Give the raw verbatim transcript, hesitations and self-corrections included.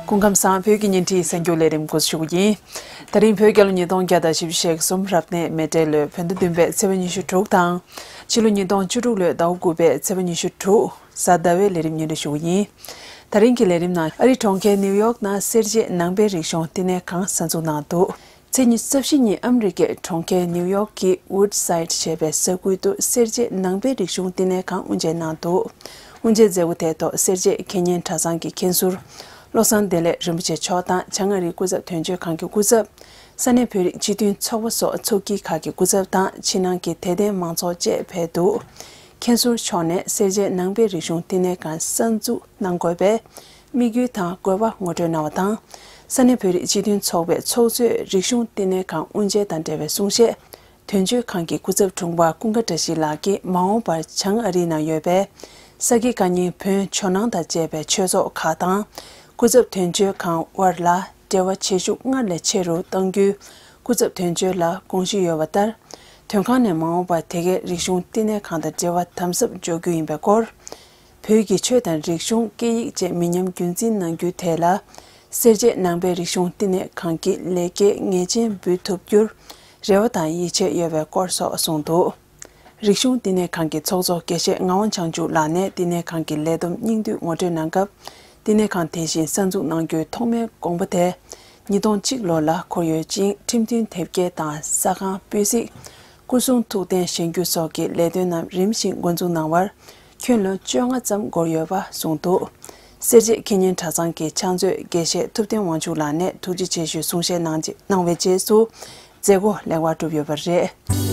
སྐུ་ཁམས་བཟང་། བོད་ཀྱི་བརྙན་འཕྲིན་གསར་འགྱུར་ལས་རིམ་འགོ་འཛུགས་ཞུ་རྒྱུ་ཡིན། ད་རིང་བོད་རྒྱལ་ལོ་ཉིས་སྟོང་བརྒྱ་དང་བཞི་བཅུ་ཞེ་གསུམ་རབ་གནས་མེ་སྤྲེལ་ལོའི་བོད་ཟླ་བདུན་པའི་ཚེས་པ་ཉི་ཤུ་དྲུག་དང་། ཕྱི་ལོ་ཉིས་སྟོང་བཅུ་དྲུག་ལོའི་ཟླ་དགུ་པའི་ཚེས་པ་ཉི་ཤུ་དྲུག་གཟའ་ཟླ་བའི་ལས་རིམ་སྙན་སྒྲོན་ཞུ་རྒྱུ་ཡིན། ད་རིང་གི་ལས་རིམ་ནང་ཨ་རིའི་གྲོང་ཁྱེར་ནིའུ་ཡོག་ནང་སེར་བྱེས་ནང་པའི་རིག་གཞུང་བསྟི་གནས་ཁང་གསར་འཛུགས་གནང་འདུག་ཚེས་ཉི་ཤུ་རྩ་བཞི་ཉིན་ཨ་མི་རི་ཀའི་གྲོང་ཁྱེར་ནིའུ་ཡོག་གི་Woodside ཞེས་པའི་ས་ཁུལ་དུ་སེར་བྱེས་ནང་པའི་རིག་གཞུང་བསྟི་གནས་ཁང་དབུ་འབྱེད་གནང་འདུག་དབུ་འབྱེད་མཛད་སྒོ་དེའི་ཐོག་སེར་བྱེས་མཁས་སྙན་གྲྭ་ཚང་གི་མཁན་ཟུར་བློ་བཟང་བདེ་ལེགས་རིན་པོ་ཆེ་མཆོག་དང་། བྱང་ཨ་རིའི་སྐུ་ཚབ་དོན་གཅོད་ཁང་གི་སྐུ་ཚབ། ས་གནས་བོད་རིགས་སྤྱི་མཐུན་ཚོགས་པ་སོགས་ཚོགས་སྐྱིད་ཁག་གི་སྐུ་ཚབ་དང་། ཕྱི་ནང་གི་དད་ལྡན་མང་ཚོགས་བཅས་ཕེབས་འདུག་མཁན་ཟུར་མཆོག་ནས་སེར་བྱེས་ནང་པའི་རིག་གཞུང་བསྟི་གནས་ཁང་གསར་འཛུགས་གནང་དགོས་པའི་དམིགས་ཡུལ་དང་དགོས་པ་ངོ་སྤྲོད་གནང་བ་དང་། ས་གནས་བོད་རིགས་སྤྱི་མཐུན་ཚོགས་པའི་ཚོགས་གཙོས་རིག་གཞུང་བསྟི་གནས་ཁང་དབུ་འབྱེད་དང་འབྲེལ་བའི་གསུང་བཤད། དོན་གཅོད་ཁང་གི་སྐུ་ཚབ་དྲུང་པ་ཀུན་དགའ་བཀྲ་ཤིས་ལགས་ཀྱིས་མ་འོངས་པར་བྱང་ཨ་རི་ནང་ཡོད་པའི་ས་དགེ་བཀའ་རྙིང་བོན་ཇོ་ནང་དང་བཅས་པའི་ཆོས་ཚོགས་ཁག་དང་། སྐུ་ཚབ་དོན་གཅོད་ཁང་དབར་ལ་འབྲེལ་བ་བྱེད་ཤུགས་སྔར་ལས་ཆེ་རུ་གཏང་རྒྱུའི་སྐུ་ཚབ་དོན་གཅོད་ལ་དགོངས་གཞི་ཡོད་པ་ལྟར། དོན་ཁང་ནས་མ་འོངས་པར་དེ་གའི་རིག་གཞུང་བསྟི་གནས་ཁང་དང་འབྲེལ་བ་དམ་ཟབ་འཇོག་རྒྱུ་ཡིན་པའི་སྐོར། བོད་ཀྱི་ཆོས་དང་རིག་གཞུང་སྐད་ཡིག་བཅས་མི་ཉམས་རྒྱུན་འཛིན་གནང་རྒྱུའི་ཐད་ལ། སེར་བྱེས་ནང་པའི་རིག་གཞུང་བསྟི་གནས་ཁང་གི་ལེགས་སྐྱེས་ངེས་ཅན་འབུལ་ཐུབ་རྒྱུར་རེ་བ་དང་ཡིད་ཆེས་ཡོད་པའི་སྐོར་སོགས་གསུངས་འདུག་རིག་གཞུང་བསྟི་གནས་ཁང་གི་ཚོགས་གཙོ་དགེ་བཤེས་ངག་དབང་བྱང་ཆུབ་ལགས་ནས་བསྟི་གནས་ཁང་གི་ལས་བསྡོམས་སྙིང་བསྡུས་ངོ་སྤྲོད་གནང་སྐབས། བསྟི་གནས་ཁང་དེ་བཞིན་གསར་འཛུགས་གནང་རྒྱུའི་ཐོག་མའི་དགོངས་པ་དེ་ཉིས་སྟོང་གཅིག་ལོ་ལ་འཁོར་ཡོད་ཅིང་། ཁྲིམས་མཐུན་དེབ་སྐྱེལ་དང་ས་ཁང་སྤོས་གཟིགས། སྐུ་གསུང་ཐུགས་རྟེན་བཞེངས་རྒྱུ་སོགས་ཀྱི་ལས་དོན་རྣམས་རིམ་བཞིན་འགོ་འཛུགས་གནང་བར་ཁྱོན་ལོ་བཅོ་ལྔ་ཙམ་འགོར་ཡོད་པ་གསུངས་འདུག་སེར་བྱེས་མཁས་སྙན་གྲྭ་ཚང་གི་ཕྱག་མཛོད་དགེ་བཤེས་ཐུབ་བསྟན་དབང་ཕྱུག་ལགས་ནས་ཐུགས་རྗེ་ཆེ་ཞུའི་གསུང་བཤད་གནང་རྗེས། གནང་བའི་རྗེས་སུ་མཛད་སྒོ་ལེགས་པར་གྲུབ་ཡོད་པ་རེད།